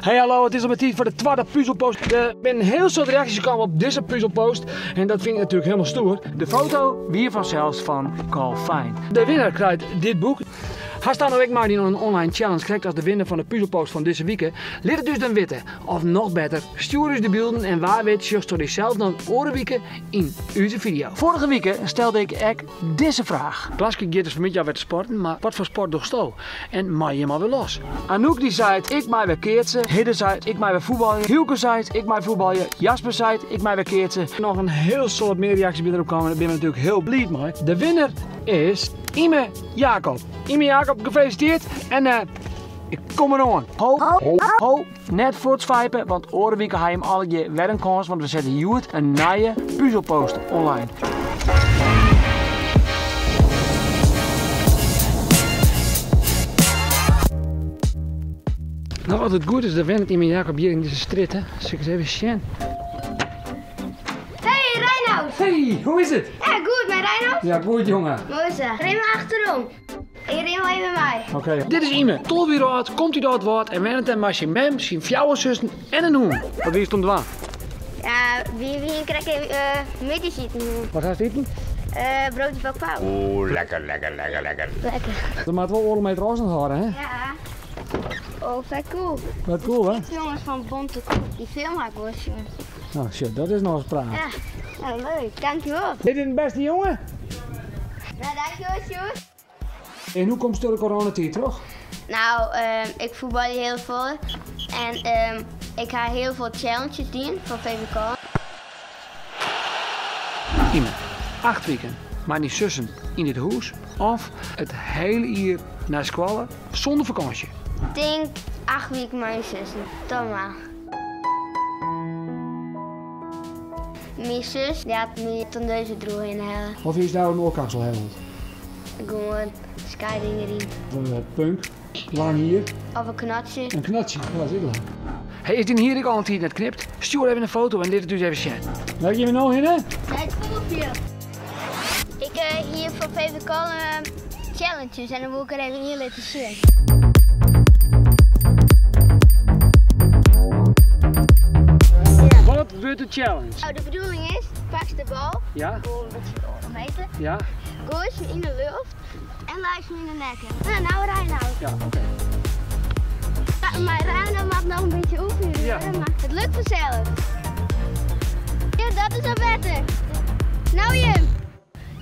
Hey hallo, it is alwer tiid foar de twadde puzelpost. Der binne in hiel soad reaksjes kaam op dizze puzelpost en dat fyn ik natuerlik hielendal stoer. De foto wie fansels fan Calvijn. De winner krijt dit boek. Hast dan no ek meidien oan in online challenge krekt as de winner fan de puzelpost fan dizze wike? Lit it ús dan witte. Of noch better, stjoer ús de bylden en wa wit sjochsto dysels dan oare wike yn ús video. Foarige wike stelde ik ek dizze fraach. Klaske giet dus fanmiddei alwer te sporten, mar wat foar sport dochsto? En mei jim alwer los? Anouk dy seit, ik mei wer keatse. Hidde seit, ik mei wer fuotbalje. Hylke seit, ik mei fuotbalje. Jasper seit, ik mei wer keatse. Noch in hiel soad mear reaksjes binne derop kaam en dêr binne we natuerlik hiel bliid mei. De winner is Yme Jacob. Yme Jacob, gefelisiteerd en uh, ik kom eroan. Ho, ho, ho, net fuortswipe, want oare wike ha jim allegear wer in kâns, want we sette hjoed in nije puzelpost online. No, as it goed is, dan wennet Yme Jacob hjir yn dizze strjitte. Sil ik ris even sjen. Hey Reinoud! Hey, hoe is it? Ja, goed, mei Reinoud? Ja, goed jonge. Moai sa. Rin mar achterom. Ik rin wol even mei. Oké. Dit is Yme, 12 jier âld, komt út Aldwâld en wennet dêr mei syn mem, syn fjouwer sussen en in hûn. Wat wiest oan it dwaan? Ja, wy wienen krekt even uh, middeisiten. Wat hast iten? Uh, broodje bakpao. Oeh, lekker, lekker, lekker, lekker. Lekker. Der moat wol oardel meter ôfstân hâlde, hè? Ja. Oh, vet cool. Vet cool, hè? Jongens fan Bonte Koe. Dy film ha ik wol sjoen. Nou, shit, dat is noch ris praat. Ja, nou, leuk. Dankjewol. Dit is in bêste jonge? Nou, dankjewol, Sjoerd. En hoe komst troch de coronatiid troch? Nou, ik fuotbalje hiel folle. En ik ha hiel folle challenges dien foar VVK. Yme, 8 wiken mei dyn sussen yn dit hûs of it hiele jier nei skoalle sûnder fakânsje? Tink 8 wiken mei myn sussen, toch mar. Myn sus dy hat my tondeuze droech hinne helle. Wat is no in oar kapsel helle? Gewoan skyding deryn. Of punk, lang hier. Of in knotsje. In knotsje, dat is ek leuk. Hey, is dyn hier ek al in tiid net knipt? Stjoer even in foto en lit it ús even sjen. Wêr gean we no hinne? Nei it fûgelfjild. Ik hie foar VVK challenges en dan woe ik der even ien litte sjen. Wat wurdt de challenge? Nou, de bedoeling is, pakst de bal, Ja. gewoan in bytsje oardel meter, Ja. goaist 'm yn de lucht en leist 'm yn de nekke. Nou, nou Reinoud. Ja, oké. Ja, mar Reinoud moat noch in bytsje oefenje, Ja. mar it lukt fansels. Ja, dat is al better. Nou jim!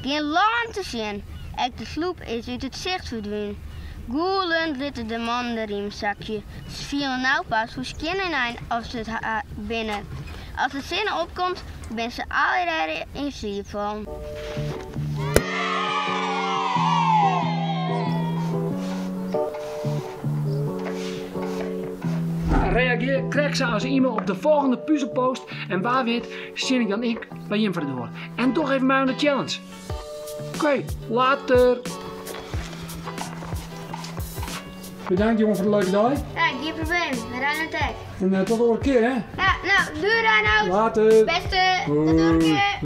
Gjin lân te sjen, ek de sloep is út it sicht ferdwûn. Gûlend litte de mannen de riem sakje. Se fiele no pas hoe skjin en ein oft se it binne. As de sinne opkomt, binne se allegearre yn sliep fallen. Reagear krekt sa as Yme op de folgjende puzelpost en wa wit stean ik dan ek by jim foar de doar. En doch even mei oan de challenge. Oké, later! Bedankt jongen foar de leuke dei. Ja, gjin probleem. Reinoud ek. En tot de oare kear hè. Ja, nou, doei Reinoud. Later. Beste, tot de oare kear.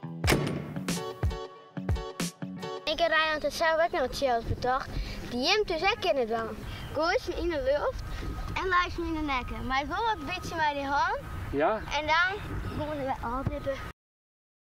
Ik en Reinoud ha sels ek noch wat challenge betocht, dy't jim thús ek kinne dwaan. Goaist 'm yn de lucht en leist 'm yn de nekke. Mei wol wat bytsje mei dy hân. Ja. En dan gewoan wer ôfdippe.